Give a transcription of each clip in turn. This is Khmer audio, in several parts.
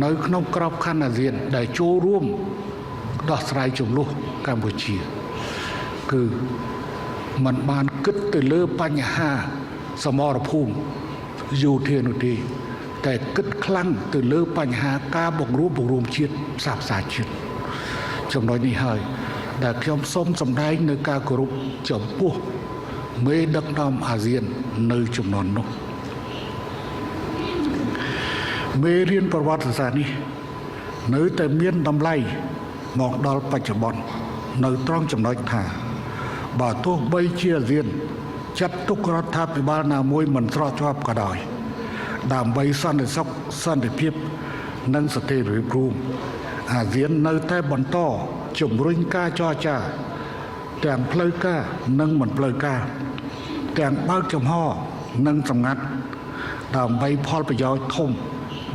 នៅក្នុងក្របខ័ណ្ឌអាស៊ានដែលចូលរួមដោះស្រាយចំនួនកម្ពុជាគឺมันបានគិតទៅលើបញ្ហាសមរភូមិយោធានោះទេតែគិតខ្លាំងទៅលើបញ្ហាការបង្រួបបង្រួមជាតិផ្សះផ្សាជាតិចំណុចនេះហើយដែលខ្ញុំសូមសម្ដែងនៅការគោរពចំពោះមេដឹកនាំអាស៊ាននៅជំនាន់នោះមេរៀនប្រវត្តិសាស្ត្រនេះនៅតែមានតម្លៃមកដល់បច្ចុប្បន្ននៅត្រង់ចំណុចថាបើទោះបីជាអាស៊ានចាត់ទុករដ្ឋាភិបាលណាមួយមិនស្របច្បាប់ក៏ដោយដើម្បីសន្តិសុខសន្តិភាពនិងស្ថិរភាពរួមអាស៊ាននៅតែបន្តជំរុញការចរចាទាំងផ្លូវការនិងមិនផ្លូវការទាំងបើកចំហនិងសម្ងាត់ដើម្បីផលប្រយោជន៍ធំ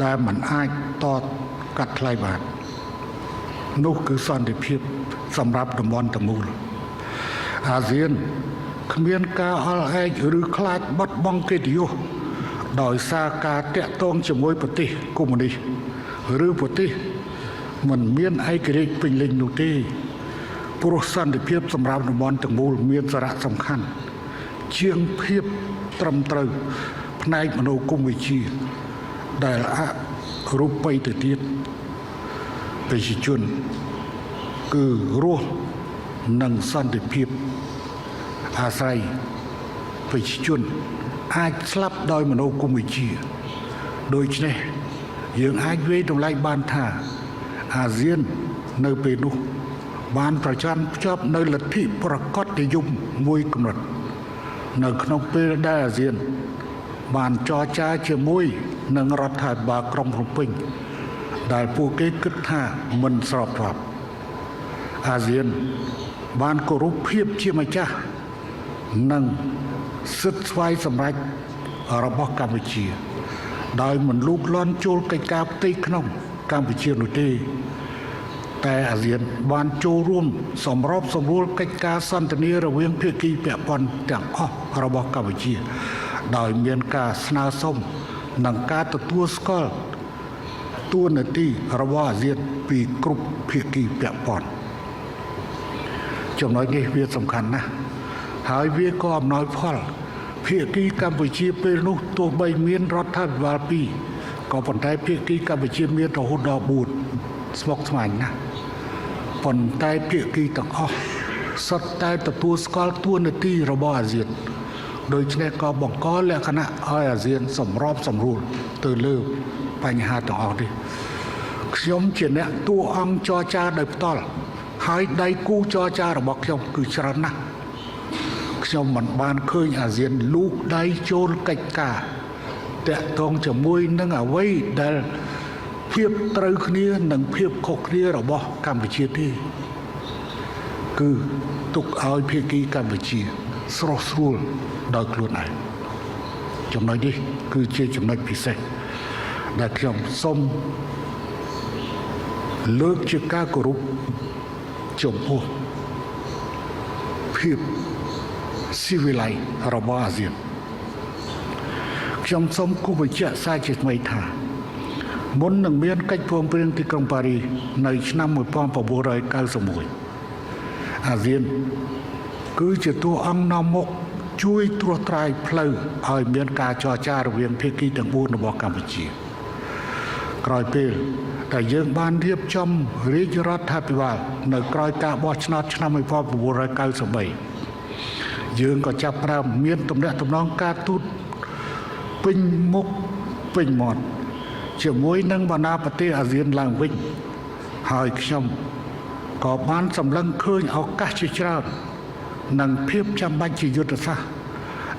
ដែលមិនអាចតកាត់ថ្លៃបាននោះគឺសន្តិភាពសម្រាប់តំបន់ទាំងមូលអាស៊ានគ្មានការអល់អែកឬខ្លាចបាត់បង់កិត្តិយសដោយសារការតាក់ទងជាមួយប្រទេសកុម្មុយនីសឬប្រទេសមិនមានឯករាជ្យពេញលេញនោះទេព្រោះសន្តិភាពសម្រាប់តំបន់ទាំងមូលមានសារៈសំខាន់ជាងភាពត្រឹមត្រូវផ្នែកមនោគមវិជ្ជាដែលអរូបីទៅទៀតប្រជាជនគឺរស់និងសន្តិភាពអាស្រ័យប្រជាជនអាចស្លាប់ដោយមនោគមវិជ្ជាដូច្នេះយើងអាចវាយតម្លៃបានថាអាស៊ាននៅពេលនោះបានប្រច័នភ្ជាប់នៅលទ្ធិប្រកបនិយមមួយកម្រិតនៅក្នុងពេលដែលអាស៊ានបានចរចាជាមួយនឹងរដ្ឋាភិបាលក្រុងភ្នំពេញដែលពួកគេគិតថាមិនស្របច្បាប់អាស៊ានបានគោរពភាពជាម្ចាស់និងសិទ្ធិស្វ័យសម្រេចរបស់កម្ពុជាដោយមិនលូកលាន់ចូលកិច្ចការផ្ទៃក្នុងកម្ពុជានោះទេតែអាស៊ានបានចូលរួមសម្របសម្រួលកិច្ចការសន្ទនារវាងភាគីពាក់ព័ន្ធទាំងអស់របស់កម្ពុជាដោយមានការស្នើសុំនិងការទទួលស្គាល់តួនាទីរបស់អាស៊ានពីគ្រប់ភាគីពាក់ព័ន្ធចំណុចនេះវាសំខាន់ណាស់ហើយវាក៏អំណោយផលភាគីកម្ពុជាពេលនោះទោះបីមានរដ្ឋាភិបាលពីរក៏ប៉ុន្តែភាគីកម្ពុជាមានរហូតដល់4ស្មុគស្មាញណាស់ប៉ុន្តែភាគីទាំងអស់សុទ្ធតែទទួលស្គាល់តួនាទីរបស់អាស៊ានដូច្នេះក៏បង្កលក្ខណៈឲ្យអាស៊ានសម្របសម្រួលទៅលើបញ្ហាទាំងអស់នេះខ្ញុំជាអ្នកតួអង្គចរចាដោយផ្ទាល់ហើយដៃគូចរចារបស់ខ្ញុំគឺច្រើនណាស់ខ្ញុំមិនបានឃើញអាស៊ានលូកដៃចូលកិច្ចការតាក់ទងជាមួយនឹងអ្វីដែលភាពត្រូវគ្នានិងភាពខុសគ្នារបស់កម្ពុជាទេគឺទុកឲ្យភាគីកម្ពុជាស្រស់ស្រួលដោយខ្លួនឯងចំណុចនេះគឺជាចំណុចពិសេសដែលខ្ញុំសូមលើកជាការគោរពចំពោះភាពស៊ីវិល័យរបស់អាស៊ានខ្ញុំសូមគូសបញ្ជាក់សារជាថ្មីថាមុននឹងមានកិច្ចព្រមព្រៀងទីក្រុងប៉ារីសនៅឆ្នាំ1991អាស៊ានគឺជាតួអង្គនាំមុខជួយត្រួសត្រាយផ្លូវឲ្យមានការចរចារវាងភាគីទាំង4របស់កម្ពុជាក្រោយពេលដែលយើងបានរៀបចំរាជរដ្ឋាភិបាលនៅក្រោយការបោះឆ្នោតឆ្នាំ1993យើងក៏ចាប់ផ្ដើមមានទំនាក់ទំនងការទូតពេញមុខពេញមាត់ជាមួយនឹងបណ្ដាប្រទេសអាស៊ានឡើងវិញហើយខ្ញុំក៏បានសម្លឹងឃើញឱកាសជាច្រើននិងភាពចាំបាច់ជាយុទ្ធសាស្ត្រ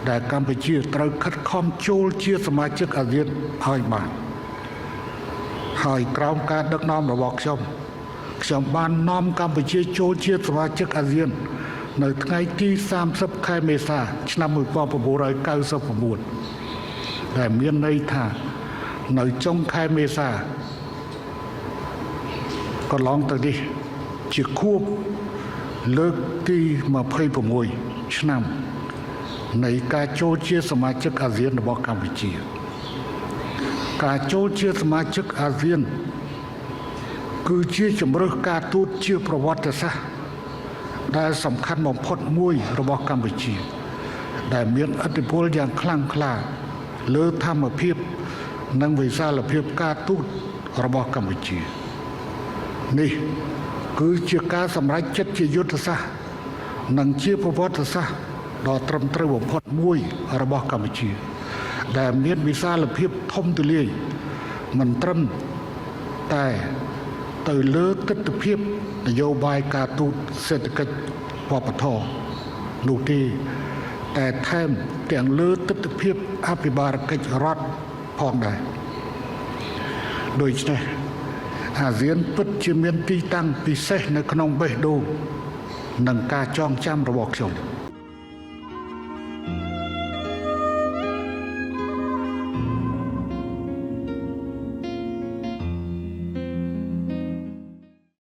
ដែលកម្ពុជាត្រូវខិតខំចូលជាសមាជិកអាស៊ានឲ្យបានហើយក្រោមការដឹកនាំរបស់ខ្ញុំខ្ញុំបាននាំកម្ពុជាចូលជាសមាជិកអាស៊ាននៅថ្ងៃទី30ខែមេសាឆ្នាំ1999ដែលមានន័យថានៅចុងខែមេសាកន្លងទៅនេះជាខួបលើកទី26ឆ្នាំនៃការចូលជាសមាជិកអាស៊ានរបស់កម្ពុជា ការចូលជាសមាជិកអាស៊ាន គឺជាជំរើសការទូតជាប្រវត្តិសាស្ត្រដែលសំខាន់បំផុតមួយរបស់កម្ពុជា ដែលមានឥទ្ធិពលយ៉ាងខ្លាំងក្លាលើធម្មភាព និងវិសាលភាពការទូតរបស់កម្ពុជា នេះគឺជាការសម្រេចចិត្តជាយុទ្ធសាស្ត្រនិងជាប្រវត្តិសាស្ត្រដ៏ត្រឹមត្រូវបំផុតមួយរបស់កម្ពុជា ដែលមានវិសាលភាពធំទូលាយមិនត្រឹមតែទៅលើទិដ្ឋភាពនយោបាយការទូតសេដ្ឋកិច្ចវប្បធម៌នោះទេតែថែមទាំងលើទិដ្ឋភាពអភិបាលកិច្ចរដ្ឋផងដែរដូច្នេះអាស៊ានពិតជាមានទីតាំងពិសេសនៅក្នុងបេះដូងនិងការចងចាំរបស់ខ្ញុំ។